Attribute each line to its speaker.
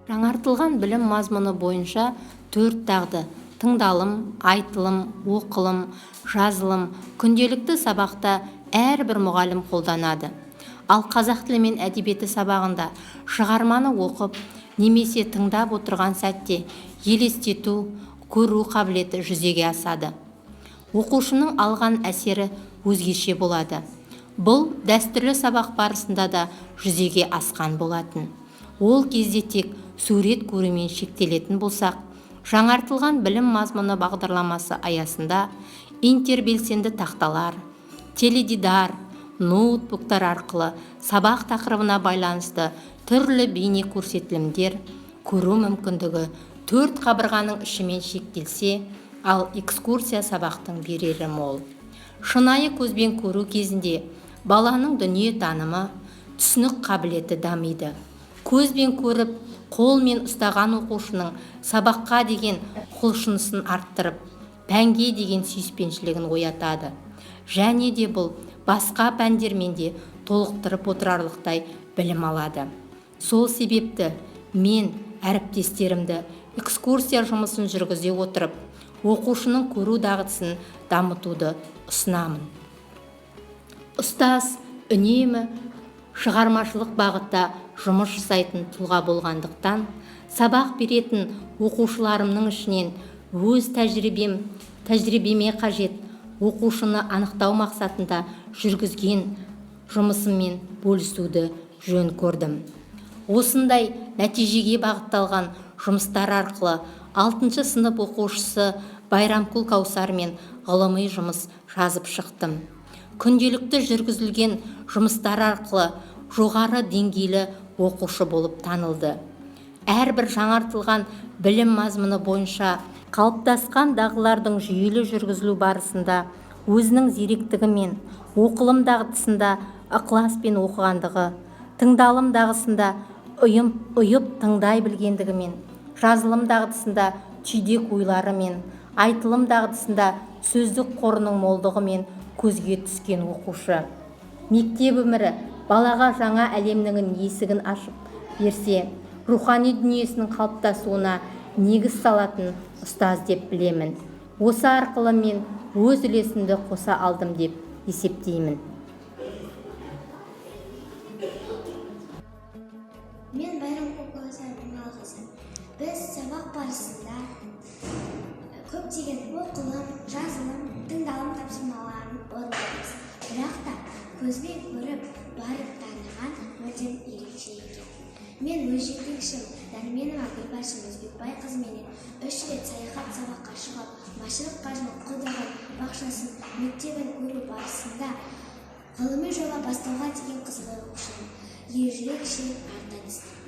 Speaker 1: Жаңартылған білім мазмұны бойынша 4 дағды: тыңдалым, айтылым, оқылым, жазылым күнделікті сабақта әрбір мұғалім қолданады. Ал қазақ тілі мен әдебиеті сабағында шығарманы оқып немесе тыңдап отырған сәтте елестету, көру қабілеті жүзеге асады. Оқушының алған әсері өзгеше болады. Бұл дәстүрлі сабақ барысында да жүзеге асқан болатын. Ол кезде тек сурет көрумен шектелетін болсақ, жаңартылған білім мазмұны бағдарламасы аясында интербелсенді тақталар, теледидар, ноутбуктар арқылы сабақ тақырыбына байланысты түрлі бейне көрсетілімдер көру мүмкіндігі 4 қабырғаның ішімен шектелсе, ал экскурсия сабақтың берері мол. Шынайы көзбен көру кезінде баланың дүние танымы, түсінік қабілеті дамиды. Көзбен көріп, қолмен ұстаған оқушының сабаққа деген құлшынысын арттырып, пәнге деген сүйіспеншілігін оятады. Және де бұл басқа пәндермен де толықтырып отырарлықтай білім алады. Сол себепті мен әріптестерімді экскурсия жұмысын жүргізе отырып, оқушының көру дағдысын дамытуды ұсынамын. Ұстаз үнемі шығармашылық бағытта жұмыс жасайтын тұлға болғандықтан, сабақ беретін оқушыларымның ішінен өз тәжірибеме қажет оқушыны анықтау мақсатында жүргізген жұмысыммен бөлісуді жөн көрдім. Осындай нәтижеге бағытталған жұмыстар арқылы 6-шы сынып оқушысы Байрамкүл Каусармен ғылыми жұмыс жазып шықтым. Күнделікті жүргізілген жұмыстар арқылы жоғары деңгейлі оқушы болып танылды. Әрбір жаңартылған білім мазмұны бойынша қалыптасқан дағдылардың жүйелі жүргізілу барысында өзінің зеректігімен, оқылым дағдысында ықыласпен оқығандығы, тыңдалым дағдысында ұйып тыңдай білгендігімен, жазылым дағдысында түйдек ойларымен, айтылым дағдысында сөздік қорының молдығымен көзге түскен оқушы. Мектеп өмірі балаға жаңа әлемнің есігін ашып берсе, рухани дүниесінің қалыптасуына негіз салатын ұстаз деп білемін. Осы арқылы мен өз үлесімді қоса алдым деп есептеймін.
Speaker 2: Мен Байрамкүл Каусар Ималқызы. Біз сабақ барысында көптеген оқылым, жазылым, тыңдалым тапсырмаларын орындаймыз. Бірақ та көзбен көріп, барып таныған мүлдем ерекше екен. Мен өз жетекшім Дәрменова Гүлбаршын Өзбекбайқызыменен 3 рет саяхат сабаққа шығып, Машрық қажының құдығын, бақшасын, мектебін көру барысында ғылыми жоба бастауға деген қызығушылығым ерекше арта түсті.